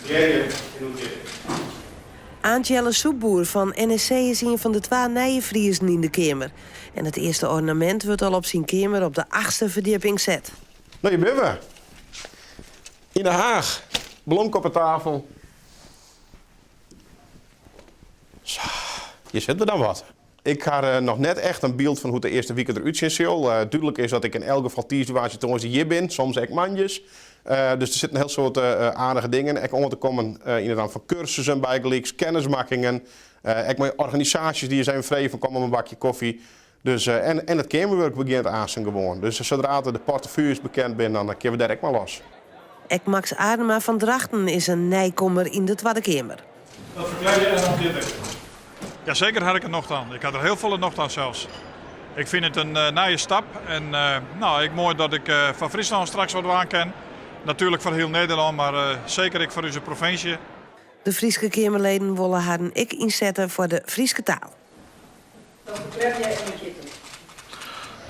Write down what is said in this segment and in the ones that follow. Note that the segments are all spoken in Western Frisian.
Hearje en ûnthjitte. Aant Jelle Soepboer fan NSC is ien fan de twa nije Friezen yn de Keamer. En it earste ornamint wurdt al op syn keamer op de achtste ferdjipping set. No, hjir binne we. Yn De Haach. Blomke op 'e tafel. Sa, hjir sitte we dan wat. Ik ha noch net echt in byld fan hoe't de earste wike der útsjen sil. Dúdlik is dat ik yn elk gefal tiisdei, woansdei, tongersdei hjir bin, soms ek moandeis. Dus der sitte in hiel soad aardige dingen ek oan te kommen yn it ramt fan kursussen bygelyks, kennismakkingen, ek mei organisaasjes dy't ris even freegje fan kom om in bakje kofje. Dus en it keamerwurk begjint aansten gewoan. Dus sadra't de portefúljes bekend binne, dan kinne we dêr ek mei los. Ek Max Aardema fan Drachten is in nijkommer yn de Twadde Keamer. Dat ferklearje en ûnthjit ik. Jaseker ha ik der nocht oan. Ik ha der hiel folle nocht oan sels. Ik fyn it in nije stap en no, ek moai dat ik foar Fryslân straks wat dwaan kin. Natuerlik foar hiel Nederlân, mar seker ek foar ús provinsje. De Fryske Keamerleden wolle harren ek ynsette foar de Fryske taal. Dat ferklearje en ûnthjit ik.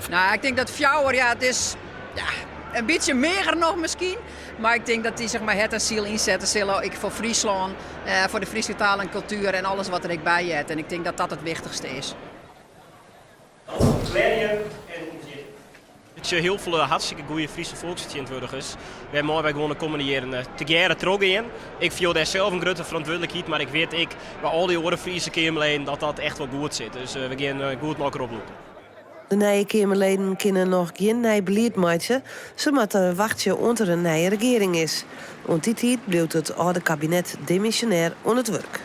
No, ik tink dat fjouwer, ja, it is ja, in bytsje meager noch miskien. Mar ik tink dat dy sich mei hert en siel ynsette sille, ek foar Fryslân, eh, foar de Fryske taal en kultuer en alles wat der ek by heart. En ik tink dat dat it wichtichste is. Dat ferklearje en ûnthjit ik. Ik sjoch hiel folle hartstikke goede Fryske folksfertsjintwurdigers, wêrmei wy gewoan de kommende jierren tegearre trochgean. Ik fiel dêr sels in grutte ferantwurdlikheid, mar ik wit ek by al dy oare Fryske Keamerleden dat dat echt wol goed sit. Dus we gean goed mei elkoar oplûken. De nije Keamerleden kinne noch gjin nij belied meitsje. Se moatte wachtsje oant der in nije regearing is. Oant dy tiid bliuwt it âlde kabinet demisjonêr oan it wurk.